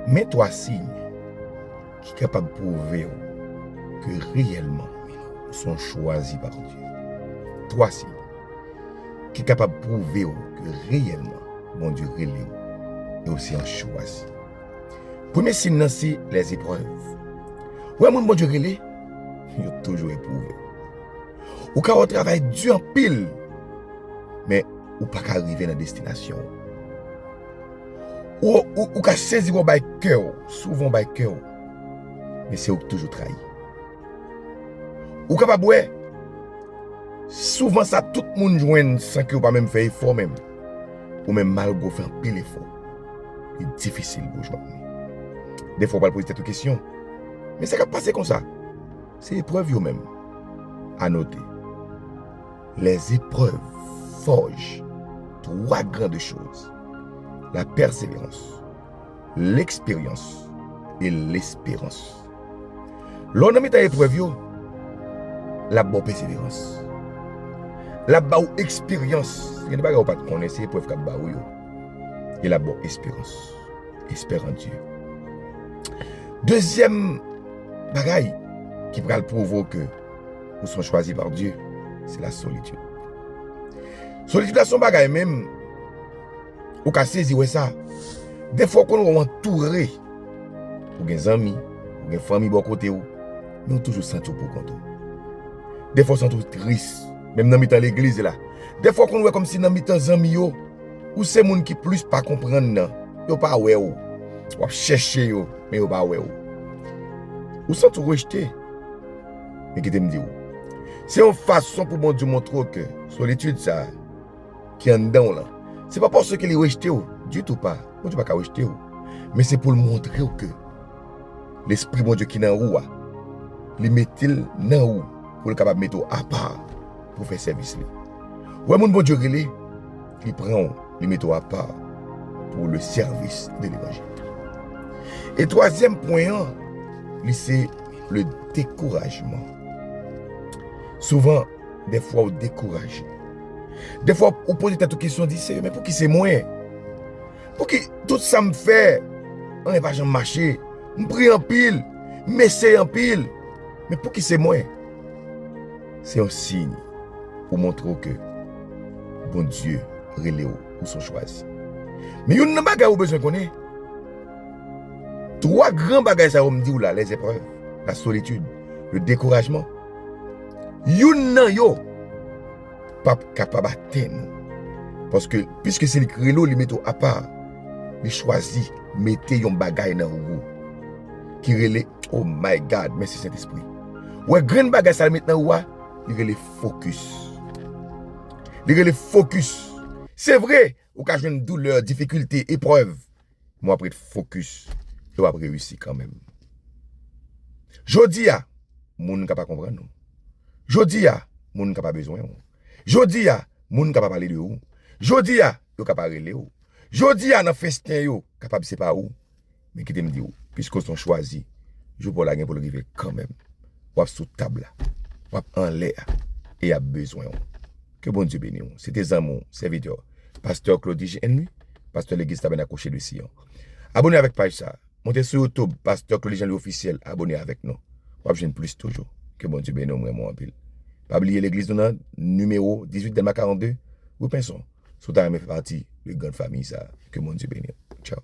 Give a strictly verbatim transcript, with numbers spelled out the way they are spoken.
Men twa siy ki kapab pwouve w ke reyèlman ou se yon chwazi pa Bondye. Twa siy ki kapab pwouve w ke reyèlman Bondye rele w e w se yon chwazi. Premye siy nan se lèzeprèv. Ou wè moun Bondye rele, yo toujou epwouve. Ou ka wè w travay di anpil, men ou pa ka rive nan destinasyon w. Ou, ou, ou ka sezi wè w bay kè w, souvan w bay kè w, men se ou k toujou trayi. Ou kapab wè, souvan sa tout moun jwenn san ke w pa menm fè efò menm. Ou menm malgre w fè anpil efò, li difisil pou w jwenn li. Defwa w pral poze tèt ou kesyon, men sa k ap pase konsa? Se eprèv yo menm. A note, les épreuves forgent trois grandes choses, la persévérance, l'expérience et l'espérance. Lè w nan mitan eprèv yo, l ap ba w pèseverans. L ap ba w eksperyans. Gen de bagay ou pa t konnen, se eprèv k ap ba w yo. E l ap ba w esperans. Espère en Dieu. Dezyèm bagay ki pral pwouve w ke ou se yon chwazi pa Dye, se la solitid. Solitid la se yon bagay menm, ou ka sezi wè sa. Defwa ou konn wè w antoure. Ou gen zanmi, ou gen fanmi bò kote w, men ou toujou santi w poukont ou. Defwa ou santi w tris, menm nan mitan legliz la. Defwa ou konn wè kòmsi nan mitan zanmi yo, ou se moun ki plis pa konprann nan. Yo pa wè w. W ap chèche yo, men yo pa wè w. Ou santi w rejte. Men kite m di w, se yon fason pou Bondye montre w ke solitid sa a ki anndan w lan, se pa paske li rejte w, ditou pa. Bondye pa ka rejte w. Men se pou l montre w ke Lespri Bondye ki nan ou a, li mete l nan ou pou l kapab mete w apa pou fè sèvis li. Ou wè moun Bondye rele, li pran w, li mete w apa pou le service de l'évangile. E twazyèm pwen an, li se le découragement. Souvan, defwa ou dekouraje. Defwa ou poze tèt ou kesyon, di, Seyè, men pouki se mwen? Pouki tout sa m fè, anyen pa janm mache? M priye anpil, m eseye anpil, men pouki se mwen? Se yon siy pou montre w ke Bondye rele w, ou se yon chwazi. Men youn nan bagay ou bezwen konnen, twa gran bagay sa yo m di w la, les épreuves, la solitude, le découragement, youn nan yo p ap kapab atenn ou. Paske, piske se li k rele w, li mete w apa, li chwazi mete yon bagay nan ou ki rele, oh my God, mèsi Sentespri. Ou wè grenn bagay sa l met nan ou a, li rele fokis. Li rele fokis. Se vre, ou ka jwenn doulè, difikilte, eprèv, men w ap ret fokis e w ap reyisi kanmenm. Jodi a, moun ka pa konprann ou. Jodi a, moun ka pa bezwen ou. Jodi a, moun ka pa pale de ou. Jodi a, yo ka pa rele w. Jodi a, nan festen yo, kapab se pa ou. Men kite m di w, piske w se yon chwazi, jou pa w la gen pou l rive kanmenm. W ap sou tab la, w ap anlè a, e y ap bezwen w. Ke Bondye beni w. Se te zanmi w, sèvitè w, pastè Claudy Jean Henry, pastè legliz Tabènak Rocher de Sion. Abone avèk paj sa a. Monte sou YouTube, pastè Claudy Jean Henry Officiel, abone avèk nou. W ap jwenn plis toujou. Ke Bondye beni w, m renmen w anpil. Pa bliye legliz nou nan nimewo dizuit Dèlma karannde, rue Pinson. Si w ta renmen fè pati de grann fanmi sa a, ke Bondye beni w. Tchaw.